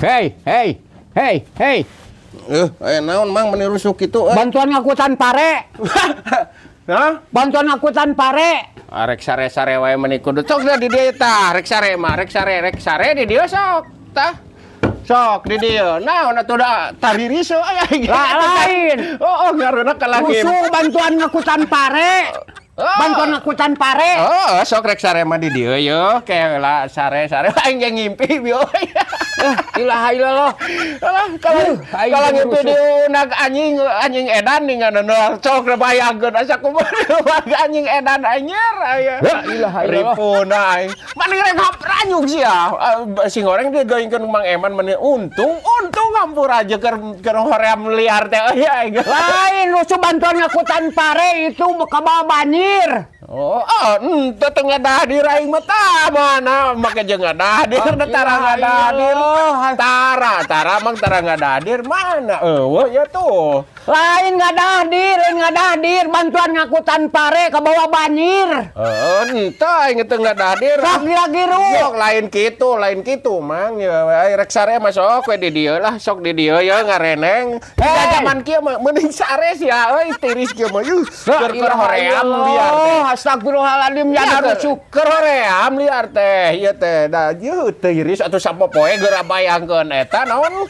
Hei, hei, hei, hei. Eh, naon, Mang, meni rusuh kitu euy? Bantuan ngakutan pare. Hah? Bantuan ngakutan pare. Arek sare-sare wae meni kudu sok da di dieu tah, rek sare mah, rek sare, rek sare di dieu sok tah. Sok di dieu. Naon atuh da taririso aya. Lah, lain. Oh, ngaranna kalangim. Rusuh bantuan ngakutan pare. Oh. Bantuan ngakutan pare. Oh, sok rek sare mah di dieu ye, ke lah sare-sare aing ge ngimpi bio. Eh, ilaha illallah. Alah, kalau Aing kalau ge ngimpi rusuh. Diunag anjing anjing edan nih ngan sok bayangkeun asa kumaha anjing edan anjir aya. La ilaha illallah. Ripuna aing. Mani rek ranyug sia. Sing goreng digoingkeun Mang Eman meni untung untung ngampura aja keur keur hoream liar teh euy aing. Lain rusuh bantuan ngakutan pare itu kabawa banjir. Oh, ente teu ngadadir aing mah tah mana make jeung ngadadir da tara ngadadir. Ilaha. Tara, tara mang tara ngadadir mana eueuh ya tuh. Lain ngadahdir, lain ngadahdir, bantuan ngakutan pare kabawa banjir. Heeh, ente aing teu ngadadir. Sok gira-giru. Sok lain kitu Mang ya ai rek sare mah sok we di dieu lah, sok di dieu ya ngareneng. Da Hey. zaman kieu mah mending sare sia euy tiris kieu mah yuh keur keur hoream liar teh. Astagfirullahaladzim ya Iya, rusuh. keur hoream liar teh, ieu teh da ieu tiris atuh sapopoe geura bayangkeun eta naon.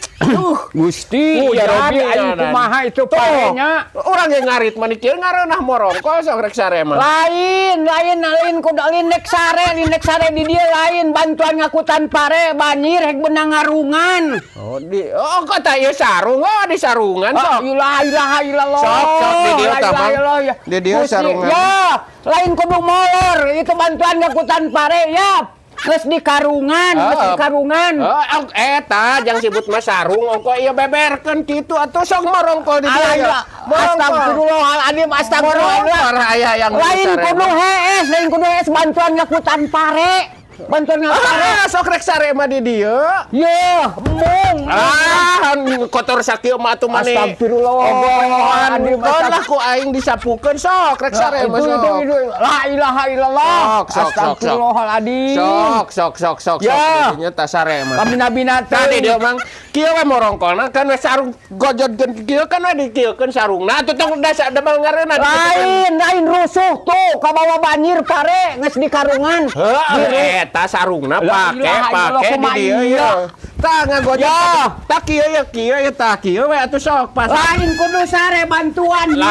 Gusti, ya Robi, aing kumaha itu parenya. Urang ge ngarit mah kieu ngareunah morongkol sok rek sare mah. Lain, lain, lain kudu linek sare, linek sare di dia lain bantuan ngakutan pare banjir rek benang ngarungan. Oh di oh kota ieu sarung, oh di sarungan Ah, sok. ilaha ilaha illallah. Sok, sok, di dieu La tah, ilaha Mang. illallah, ya. Di dieu Gusti, sarungan. Ya, lain kudu molor, itu bantuan ngakutan pare ya. Geus di karungan, geus di karungan. Oh, eta jang sibut mah sarung ongko ieu beberkeun kitu atuh sok morongkol di dieu ya. Alah, astagfirullahaladzim, astagfirullahaladzim. Morongkol aya yang Lain kudu hees, lain kudu hees bantuan ngakutan pare. Bantuan ngakutan pare. Ah, sok rek sare mah di dieu. Ye, embung. Ah, kotor sakieu mah atuh mani. Astagfirullahaladzim. Kon lah ku aing disapukeun sok rek sare mah Itu, sok. itu, la ilaha illallah. Sok, sok, sok, sok. Astagfirullahaladzim. Sok, sok, sok, sok, sok. Ya. Dinya tah sare mah. Kami nabi Tadi dia mang kieu we morongkolna kan we sarung gojodkeun kieu kan we dikieukeun sarungna atuh tong dasa da ngareuna. Lain, lain rusuh tuh, kabawa banjir pare geus di karungan. Heuh, eta sarungna La pake ilaha illallah, pake di kumaha dieu iya. ya. Tah ngagojod. Ya. Tah kieu ya kieu ya tah kieu we atuh sok pas. Lain kudu sare bantuan ya.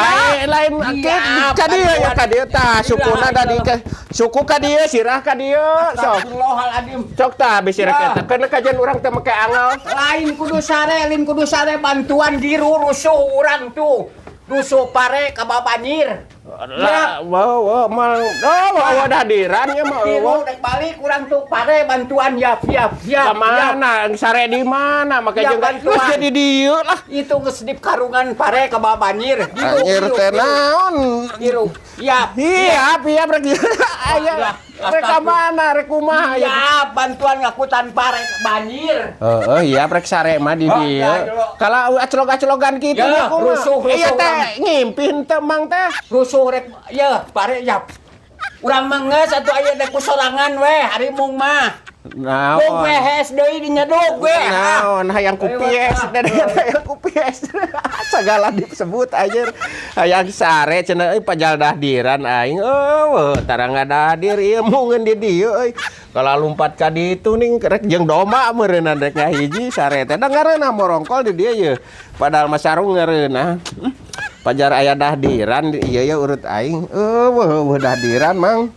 Lain lain Iya, ka dieu ya ka dieu tah sukuna Ilaha da di suku ka dieu sirah ka dieu sok. Astagfirullahaladzim. Sok tah bisi rek Ya. eta kana kajian urang teh make angel. Lain kudu sare, lain kudu sare bantuan giru rusuh urang tuh. Rusuh pare kabawa banjir. Lah, wow, wow, mal, oh, wow, dahdiran ya mah, Giru wow. rek balik urang tuh pare bantuan ya ya ya. Ke mana? Sare di mana? Make Ya, jeung bantuan. terus jadi dieu lah. Itu geus di karungan pare kabawa banjir. Giru, Anjir giru, teh giru. naon? Giru. Ya. Iya, iya rek aya. Rek ka mana? Rek kumaha ya? Ya, bantuan ngakutan pare banjir. Heeh, iya rek sare mah di Oh, dieu. ya, dulu. Kalau aclog-aclogan kitu Ya, mah kumaha? rusuh, rusuh Iya teh urang. ngimpi henteu Mang teh. Rusuh rek ya pare ya. Urang mah geus atuh aya dek ku sorangan we ari mung mah. Naon? Bung we hees deui dinyeduk we. Naon hayang ku pies, hayang ku pies. Segala disebut anjir. Hayang sare cenah euy pajal dahdiran aing. Eueuh, tara ngadadir ieu mungeun di dieu euy. Kalau lompat ka ditu ning rek jeung domba meureunna rek ngahiji sare teh da ngareunah morongkol di dieu ye. Padahal mah sarung ngareunah. Pajar aya dahdiran ieu ya urut aing. Eueuh, eueuh dahdiran Mang.